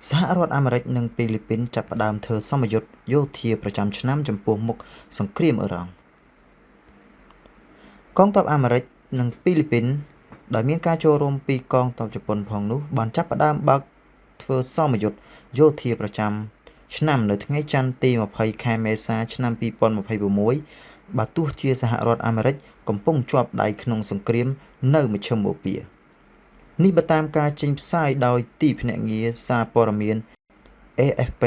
សហរដ្ឋអាមេរិកនិងហ្វីលីពីនចាប់ផ្ដើមធ្វើសមយុទ្ធយោធាប្រចាំឆ្នាំចំពោះមុខសង្គ្រាមអ៊ីរ៉ង់កងទ័ពអាមេរិកនិងហ្វីលីពីនដោយមានការចូលរួមពីកងទ័ពជប៉ុនផងនោះបានចាប់ផ្ដើមបើកធ្វើសមយុទ្ធយោធាប្រចាំឆ្នាំនៅថ្ងៃច័ន្ទទី20ខែមេសាឆ្នាំ2026បើទោះជាសហរដ្ឋអាមេរិកកំពុងជាប់ដៃក្នុងសង្គ្រាមនៅមជ្ឈិមបូព៌ានេះបើតាមការចេញផ្សាយដោយទីភ្នាក់ងារសារព័ត៌មាន AFP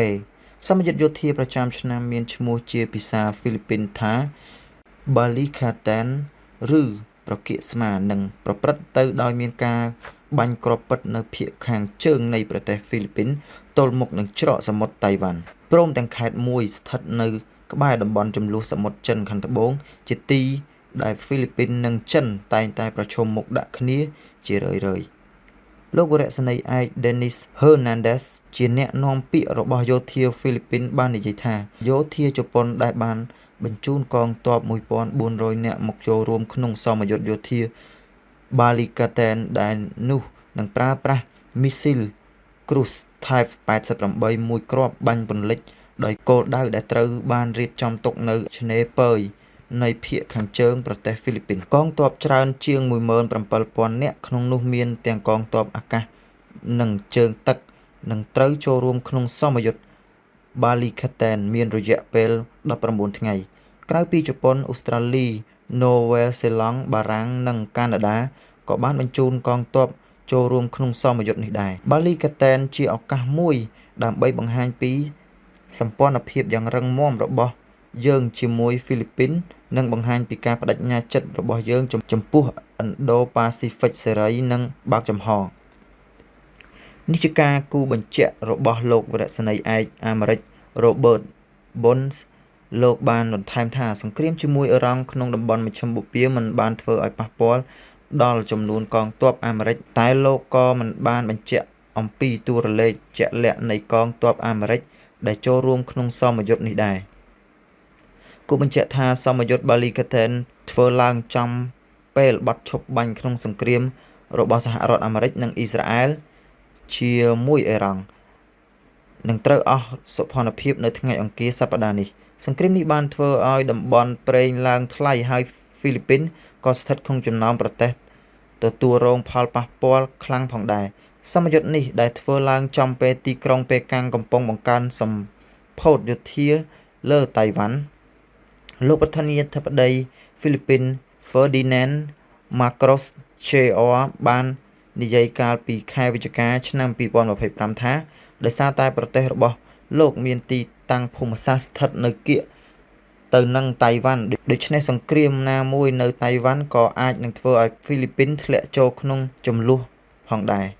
សមយុទ្ធយោធាប្រចាំឆ្នាំមានឈ្មោះជាភាសាហ្វីលីពីនថា Balikatan ឬប្រគៀកស្មានឹងប្រព្រឹត្តទៅដោយមានការបាញ់គ្រាប់ពិតនៅភាគខាងជើងនៃប្រទេសហ្វីលីពីនទល់មុខនឹងច្រកសមុទ្រតៃវ៉ាន់ព្រមទាំងខេត្តមួយស្ថិតនៅក្បែរតំបន់ជម្លោះសមុទ្រចិនខាងត្បូងជាទីដែលហ្វីលីពីននិងចិនតែងតែប្រឈមមុខដាក់គ្នាជារឿយៗលោកវរសេនីយ៍ឯក Dennis Hernandez ជាអ្នកនាំពាក្យរបស់យោធាហ្វីលីពីនបាននិយាយថាយោធាជប៉ុនដែលបានបញ្ជូនកងទ័ព1400នាក់មកចូលរួមក្នុងសមយុទ្ធយោធា Balikatan ដែលនោះនឹងប្រើប្រាស់មីស៊ីល Cruise Type 88មួយគ្រាប់បាញ់ពន្លិចដោយគោលដៅដែលត្រូវបានរៀបចំទុកនៅឆ្នេរពយនៃភាគខាងជើងប្រទេសហ្វីលីពីនកងទ័ពច្រើនជាង17000នាក់ក្នុងនោះមានទាំងកងទ័ពអាកាសនិងជើងទឹកនឹងត្រូវចូលរួមក្នុងសមយុទ្ធ Balikatan មានរយៈពេល19ថ្ងៃក្រៅពីជប៉ុនអូស្ត្រាលីនូវែលសេឡង់បារាំងនិងកាណាដាក៏បានបញ្ជូនកងទ័ពចូលរួមក្នុងសមយុទ្ធនេះដែរ Balikatan ជាឱកាសមួយដើម្បីបង្ហាញពីសម្ព័ន្ធភាពយ៉ាងរឹងមាំរបស់យើងជាមួយហ្វីលីពីននិងបង្ហាញពីការប្តេជ្ញាចិត្តរបស់យើងចំពោះឥណ្ឌូប៉ាស៊ីហ្វិកសេរីនិងបើកចំហនេះជាការគូបញ្ជាក់របស់លោកវរសេនីយ៍ឯកអាមេរិក Robert Burns លោកបានបន្ថែមថាសង្គ្រាមជាមួយអ៊ីរ៉ង់ក្នុងតំបន់មជ្ឈិមបូព៌ាមិនបានធ្វើឲ្យប៉ះពាល់ដល់ចំនួនកងទ័ពអាមេរិកតែលោកក៏មិនបានបញ្ជាក់អំពីតួលេខជាក់លាក់នៃកងទ័ពអាមេរិកដែលចូលរួមក្នុងសមយុទ្ធនេះដែរគួរបញ្ជាក់ថាសមយុទ្ធ Balikatan ធ្វើឡើងចំពេលបទឈប់បាញ់ក្នុងសង្គ្រាមរបស់សហរដ្ឋអាមេរិកនិងអ៊ីស្រាអែលជាមួយអ៊ីរ៉ង់នឹងត្រូវអស់សុភណភាពនៅថ្ងៃអង្គារសប្តាហ៍នេះសង្គ្រាមនេះបានធ្វើឲ្យតំបន់ប្រេងឡើងថ្លៃហើយហ្វីលីពីនក៏ស្ថិតក្នុងចំណោមប្រទេសទទួលរងផលប៉ះពាល់ខ្លាំងផងដែរសមយុទ្ធនេះដែលធ្វើឡើងចំពេលទីក្រុងប៉េកាំងកំពុងបង្កើនសម្ពោធយោធាលើតៃវ៉ាន់លោកប្រធានាធិបតីហ្វីលីពីន Ferdinand Marcos Jr បាននិយាយកាលពីខែវិច្ឆិកាឆ្នាំ2025ថាដោយសារតែប្រទេសរបស់លោកមានទីតាំងភូមិសាស្ត្រស្ថិតនៅគៀកទៅនឹងតៃវ៉ាន់ដូច្នេះសង្គ្រាមណាមួយនៅតៃវ៉ាន់ក៏អាចនឹងធ្វើឲ្យហ្វីលីពីនធ្លាក់ចូលក្នុងជម្លោះផងដែរ។